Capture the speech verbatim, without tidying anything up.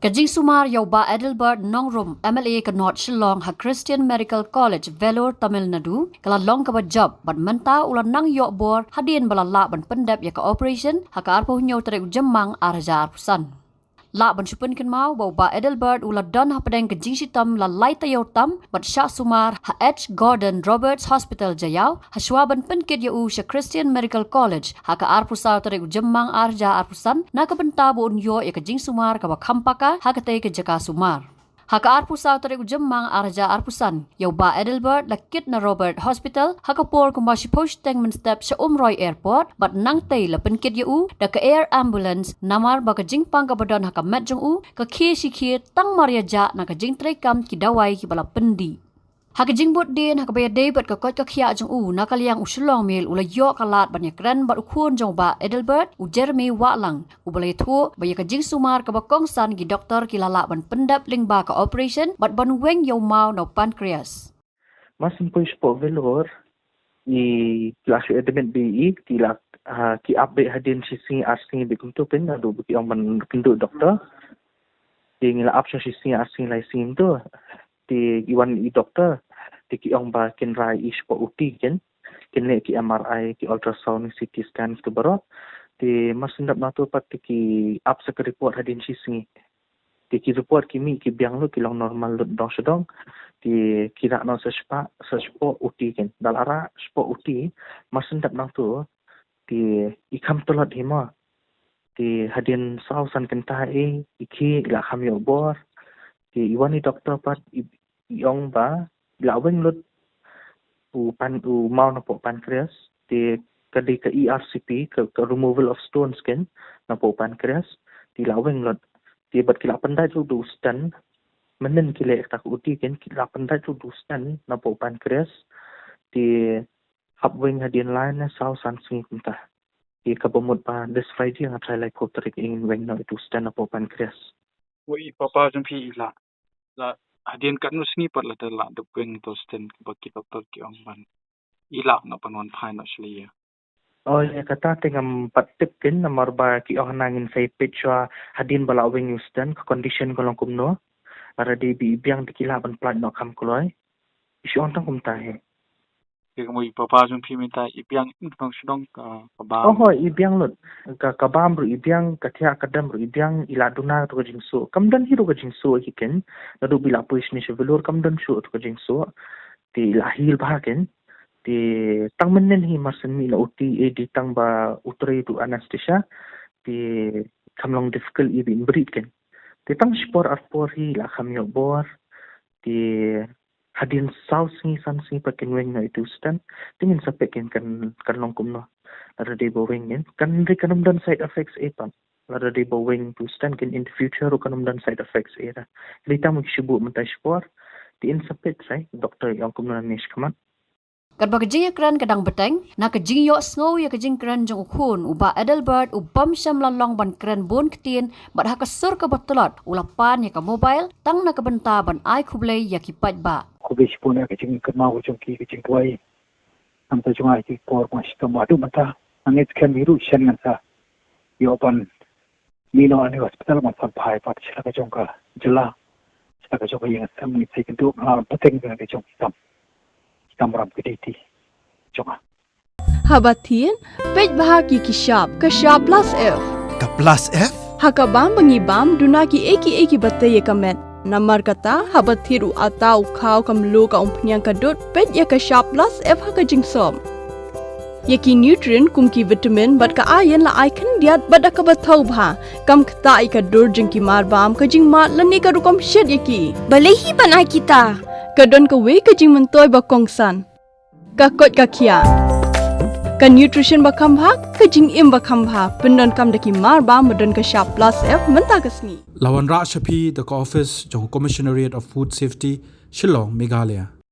Ka jingsumar ïa u Bah Adelbert Nongrum, M L A ka North Shillong, ha Christian Medical College, Vellore, Tamil Nadu, ka la long kaba jop, bad mynta u la nang ïoh bor hadien ba la lah ban pyndep ïa ka operation ha ka arphew hynñiew tarik u Jymmang ar hajar arphew san. Lah ban shu pynkynmaw ba u Bah Adelbert u la don hapdeng ka jingshitom la lai taïew tam bad shah sumar ha H Gordon Roberts Hospital, Jaïaw, ha shuwa ban pynkit ïa u sha Christian Medical College ha ka arphew saw tarik u Jymmang ar hajar arphew san, na ka bynta ba un ïoh ïa ka jingsumar kaba kham paka ha katei ka jaka sumar. Ha ka arphew saw tarik u Jymmang ar hajar arphew san, ïa u Bah Adelbert la kit na Robert Hospital ha ka por kumba shiphew shiteng mynstep sha Umroi Airport, bad nangtei la pynkit ïa u da ka air ambulance, namar ba ka jingpang kaba don ha ka met jong u ka khie shi khie tang mar ïa jah na ka jingtreikam ki dawai kiba la pyndih. Ha ka jingbuddien ha kaba ïadei bad ka koit ka khiah jong u, na ka liang u Shillong Mail u la ïoh ka lad ban ïakren bad u khun jong u Bah Adelbert, u Jeremy Wahlang, uba la ïathuh ba ïa ka jingsumar kaba kongsan ki doktor ki la lah ban pyndep lyngba ka operation bad ban weng ïa u maw na u pancreas. Mar shu poi shapoh Vellore, i la shu admit bad i, ki la, ah, ki ap beit hadien shi sngi ar sngi beit kumto, pynban naduh ba ki ong ban kynduh doktor. Te ngi la ap sha shi sngi ar sngi lai sngi kumto. Te i wan i doktor, te ki ong ba kin rai i shapoh O T kin, kin leh ki M R I, ki ultrasound, C T scan, kito baroh. Te mar shu dep na to pat te ki ap sa ka report hadien shi sngi. Te ki report ki mih ki biang lut, ki long normal lut dong sha dong. Te ki rah noh sa shapoh, sa shapoh O T kin. Da la rah shapoh O T, mar shu dep nangto, te i kham tlot hi mo. Te hadien saw san kynta i, i khie, i la kham ïoh bor. Te i wan i doktor pat, i, i ong ba i la weng lut u pan, u maw napoh pancreas, te ka dei ka E R C P, ka, ka removal of stones kin, napoh pancreas, te i la weng lut. Te bad ki la pyndait ruh da u stent, mynhynnin ki leh kata ka O T kin, ki la pyndait ruh da u stent napoh pancreas, te hap weng hadien lai ne saw san sngi kumta. Te kaba mut ba this Friday nga trai laiphew tarik ngin weng noh ïa u stent napoh pancreas. Wei, papa jong phi i la, la hadien katno sngi pat lada la dep weng ïa u stent, kaba ki doktor ki ong ban i lah noh ban wan phai noh sha Laiya? Oh, ïa kata te ngam pat tip kin, namar ba ki ong hana ngin sa peit shuwa hadien ba la weng ïa u stent ka condition ka long kumno. Lada dei ba i biang te ki lah ban pynlait noh kham kloi. I shu ong tang kumta hi. Te ka mut i papa jong phi mynta i biang, i biang sha dong ka, ka bam? Oh, hooid, i biang lut. Ka, ka bam ruh i biang, ka thiah ka dem ruh i biang, i la duna tu ka jingsuh. Kam don hi ruh ka jingsuh hi kin. Naduh ba i la poi shane sha Vellore kam don shuh tu ka jingsuh. Te i la heal bha kin. Te tang mynhynnin hi mar shu mih na O T, eh, dei tang ba u trei tu anesthesia. Te kam long difficult i ba in brit kin. Te tang shipor arpor hi la kham ïoh bor. Te hadien saw sngi san sngi pat kin weng noh ïa u stent. Te ngin sa peit kin kan, kan long kumno. Lada dei ba weng kin, kan dei kan ym don side effects eh pat. Lada dei ba weng ïa u stent kin in the future ruh kan ym don side effects eh ra. Dei tang ma ki shu buh mynta shipor. Te in sa peit sa, doktor i ong kumno nangne shakhmat. Katba ka jingïakren ka dang bteng, na ka jingïohsngew ïa ka jingkren jong u khun, u Bah Adelbert u bym shym la long ban kren bun ktien, bad ha ka sur kaba tlot u la pan ïa ka mobile tang na ka bynta ban ai khublei ïa ki paidbah. Khublei shibun ïa ka jingkynmaw ka jong ki, ka jingduwai. Namar jong nga ïa ki por ba nga shitom haduh mynta, nga ngeit skhem hi ruh shen ngan sa ïoh ban mih noh na hospital ban sa phai pat sha la ka jong ka jylla, sha la ka jong ka ïing ka sem, ngin sa ïakynduh bha bteng ïa ka jong ki kam, ki kamram, ka duty jong nga. Haba thied, peit bha ïa ki shap, ka shap plus F. Ka plus F? Ha ka bam ba ngi bam, duna kiei kiei kiba tei ïa ka met. Namar kata, haba thied u atta, u khaw, ka mluh, ka umphniang, ka dud, peit ïa ka shap plus F ha ka jingsop. Ïa ki nutrient kum ki vitamin bad ka iron la ai khyndiat bad da kaba thaw bha. Kam ktah ïa ka dur jong ki marbam, ka jingmad lane ka rukom shet ïa ki. Balei hi ban ai kita? Ka don kawei ka jingmyntoi ba kongsan. Ka koit ka khiah. Ka nutrition ba kham bha, ka jingim ba kham bha. Pyndonkam da ki marbam ba don ka shap plus F mynta ka sngi. La wanrah sha phi da ka office jong u Commissionerate of Food Safety, Shillong, Meghalaya.